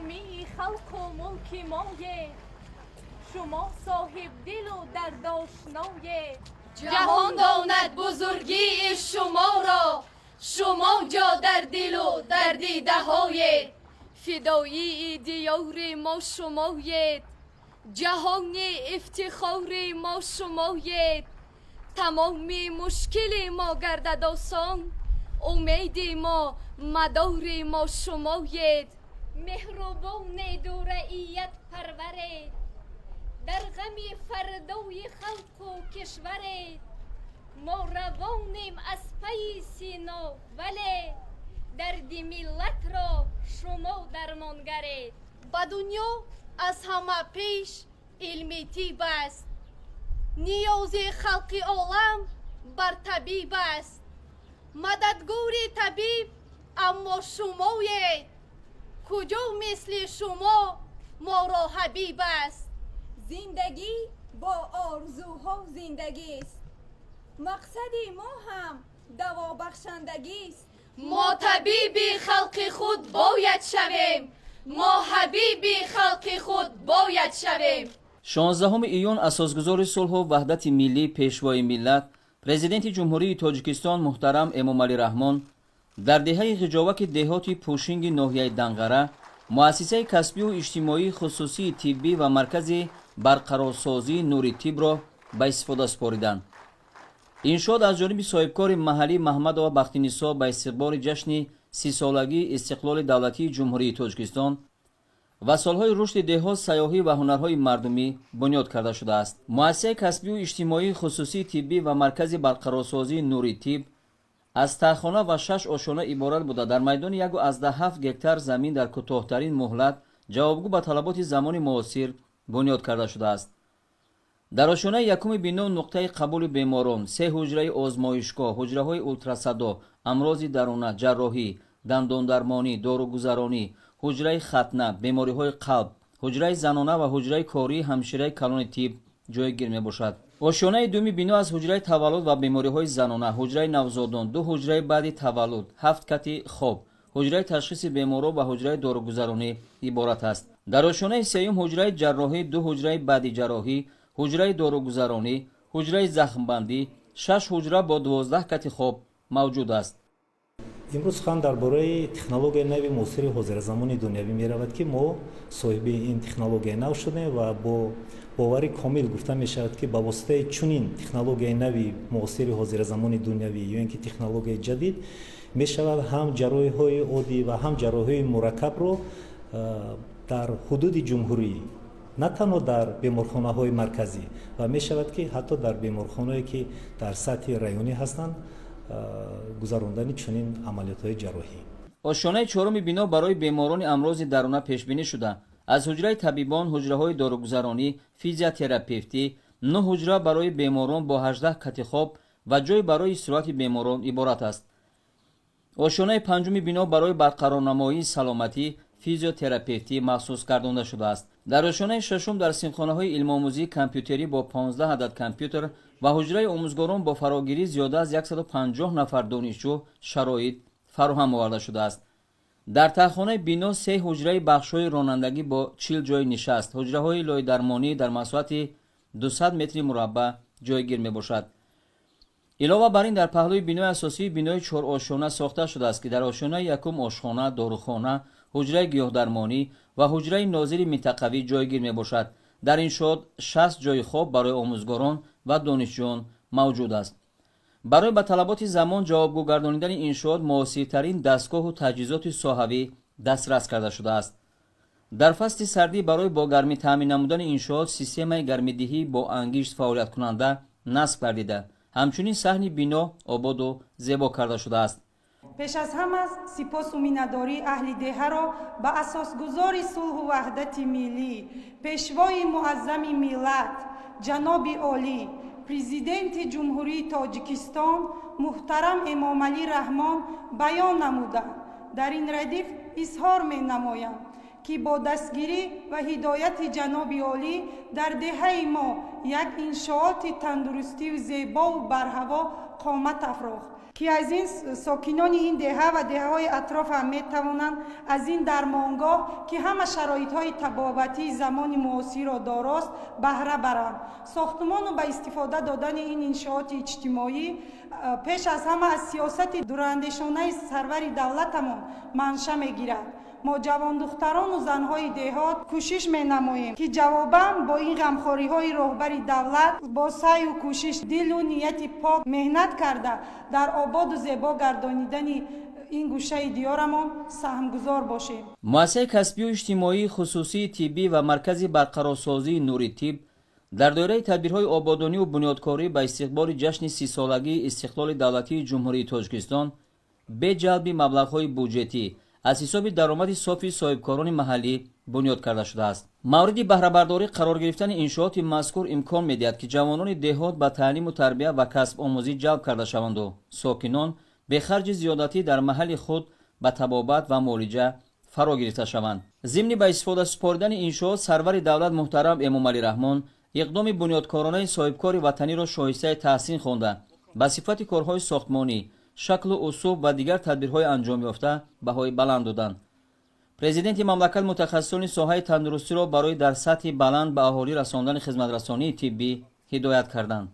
Ҳомии халқу мулки моед, шумо соҳибдилу дардошноед. Ҷаҳон донад бузургии шуморо, шумо ҷо дар дилу дар дидаҳоед. Фидоии диёри мо шумоед, ҷаҳони ифтихори мо шумоед. Тамоми мушкили мо гардад осон, умеди мо, мадори мо шумоед. Меҳрубонеду раият парваред, дар ғами фардои халқу кишваред. Мо равонем аз пайи Сино, вале дарди миллатро шумо дармонгаред. Ба дунё аз ҳама пеш илми тиб аст, ниёзи халқи олам бар табиб аст. Мададгори табиб аммо шумоед, куҷо мисли шумо моро ҳабиб аст. Зиндагӣ бо орзуҳо зиндагист, мақсади мо ҳам давобахшандагист. Мо табиби халқи худ бояд шавем, мо ҳабиби халқи худ бояд шавем. 16 июн асосгузори сулҳу ваҳдати миллӣ, Пешвои миллат, Президенти Ҷумҳурии Тоҷикистон муҳтарам Эмомалӣ Раҳмон дар деҳаи Ғиҷоваки деҳоти Пӯшинги ноҳияи Данғара муассисаи касбию иҷтимоии хусусии тиббӣ ва маркази барқарорсозии Нури тибро ба истифода супориданд. Иншоот аз ҷониби соҳибкори маҳаллӣ Маҳмадова Бахтинисо ба истиқболи ҷашни 30-солагии истиқлоли давлатии Ҷумҳурии Тоҷикистон ва солҳои рушди деҳот, сайёҳӣ ва ҳунарҳои мардумӣ бунёд карда шудааст. Муассисаи касбию иҷтимоии хусусии тиббӣ ва маркази барқарорсозии Нури тиб аз таҳхона ва шаш ошёна иборат буда, дар майдони 1,7 гектар замин дар кӯтоҳтарин муҳлат ҷавобгӯ ба талаботи замони муосир бунёд карда шудааст. Дар ошёнаи якуми бино нуқтаи қабули беморон, се ҳуҷраи озмоишгоҳ, ҳуҷраҳои ултрасадо, амрози даруна, ҷарроҳӣ, дандондармонӣ, доругузаронӣ, ҳуҷраи хатна, бемориҳои қалб, ҳуҷраи занона ва ҳуҷраи кории ҳамшираи калони тиб ҷойгир мебошад. Ошёнаи дуюми бино аз ҳуҷраи таваллуд ва бемориҳои занона, ҳуҷраи навзодон, ду ҳуҷраи баъди таваллуд, ҳафт кати хоб, ҳуҷраи ташхиси беморон ва ҳуҷраи доругузаронӣ иборат аст. Дар ошёнаи сеюм ҳуҷраи ҷарроҳӣ, ду ҳуҷраи баъди ҷарроҳӣ, ҳуҷраи доругузаронӣ, ҳуҷраи захмбандӣ, шаш ҳуҷра бо 12 кати хоб мавҷуд аст. Имрӯз сухан дар бораи технологияи нави муосири ҳозиразамони дунявӣ меравад, ки мо соҳиби ин технологияи нав шудем ва бо бовари комил гуфта мешавад, ки ба воситаи чунин технологияи нави муосири ҳозиразамони дунявӣ ё ин ки технологияи ҷадид мешавад ҳам ҷарроҳиҳои оддӣ ва ҳам ҷарроҳиҳои мураккабро дар ҳудуди ҷумҳурӣ, на танҳо дар беморхонаҳои марказӣ ва мешавад, ки ҳатто дар беморхонаое, ки дар сатҳи районӣ ҳастанд, гузарондани чунин амалиётҳои ҷарроҳӣ. Ошёнаи чоруми бино барои беморони амрози даруна пешбинӣ шуда, аз ҳуҷраи табибон, ҳуҷраҳои доругузаронӣ, физиотерапевтӣ, нӯ ҳуҷра барои беморон бо 18 кати хоб ва ҷой барои истироҳати беморон иборат аст. Ошёнаи панҷуми бино барои барқарорнамоии саломатӣ, физиотерапевтӣ махсус гардонда шудааст. Дар ошёнаи шашум дар синфхонаҳои илмомӯзии компютерӣ бо 15 адад компютер ва ҳуҷраи омӯзгорон бо фарогирии зиёда аз 150 нафар донишҷӯ шароит фароҳам оварда шудааст. Дар таҳхонаи бино се ҳуҷраи бахшҳои ронандагӣ бо 40 ҷойи нишаст, ҳуҷраҳои лойдармонӣ дар масоҳати 200 метри мураббаъ ҷойгир мебошад. Илова бар ин, дар паҳлӯи бинои асосии бинои чорошёна сохта шудааст, ки дар ошёнаи якум ошхона, дорухона, ҳуҷраи гиёҳдармонӣ ва ҳуҷраи нозири минтақавӣ ҷойгир мебошад. Дар иншоот 60 ҷойи хоб барои омӯзгорон ва донишҷӯён мавҷуд аст. Барои ба талаботи замон ҷавобгӯ гардонидани иншоот муосиртарин дастгоҳу таҷҳизоти соҳавӣ дастрас карда шудааст. Дар фасли сардӣ барои бо гармӣ таъмин намудани иншоот системаи гармидиҳӣ бо ангишт фаъолияткунанда насб гардида, ҳамчунин саҳни бино ободу зебо карда шудааст. Пеш аз ҳама сипосу миннатдории аҳли деҳаро ба асосгузори сулҳу ваҳдати миллӣ, Пешвои муаззами миллат, ҷаноби олӣ, Президенти Ҷумҳурии Тоҷикистон муҳтарам Эмомалӣ Раҳмон баён намуда, дар ин радиф изҳор менамоям, ки бо дастгирӣ ва ҳидояти ҷаноби олӣ дар деҳаи мо як иншооти тандурустию зебову барҳаво қомат афрохт. Ки аз ин сокинони ин деҳа ва деҳаҳои атроф ҳам метавонанд аз ин дармонгоҳ, ки ҳама шароитҳои табобатии замони муосирро дорост, баҳра баранд. Сохтмону ба истифода додани ин иншооти иҷтимоӣ пеш аз ҳама аз сиёсати дурандешонаи сарвари давлатамон манша мегирад. Мо, ҷавондухтарону занҳои деҳот, кӯшиш менамоем, ки ҷавобан бо ин ғамхориҳои роҳбари давлат бо саъю кӯшиш, дилу нияти пок меҳнат карда, дар ободу зебо гардонидани ин гӯшаи диёрамон саҳмгузор бошем. Муассисаи касбию иҷтимоии хусусии тиббӣ ва маркази барқарорсозии Нури тиб дар доираи тадбирҳои ободониву бунёдкорӣ ба истиқболи ҷашни 30-солагии истиқлоли давлатии Ҷумҳурии Тоҷикистон бе ҷалби маблағҳои буҷетӣ аз ҳисоби даромади софи соҳибкорони маҳаллӣ бунёд карда шудааст. Мавриди баҳрабардорӣ қарор гирифтани иншооти мазкур имкон медиҳад, ки ҷавонони деҳот ба таълиму тарбия ва касбомӯзӣ ҷалб карда шаванду сокинон бехарҷи зиёдатӣ дар маҳалли худ ба табобат ва муолиҷа фаро гирифта шаванд. Зимни ба истифода супоридани иншоот сарвари давлат муҳтарам Эмомалӣ Раҳмон иқдоми бунёдкоронаи соҳибкори ватаниро шоистаи таҳсин хонда, ба сифати корҳои сохтмонӣ, шаклу усуб ва дигар тадбирҳои анҷомёфта баҳои баланд доданд. Президенти мамлакат мутахассисони соҳаи тандурустиро барои дар сатҳи баланд ба аҳолӣ расондани хизматрасонии тиббӣ ҳидоят карданд.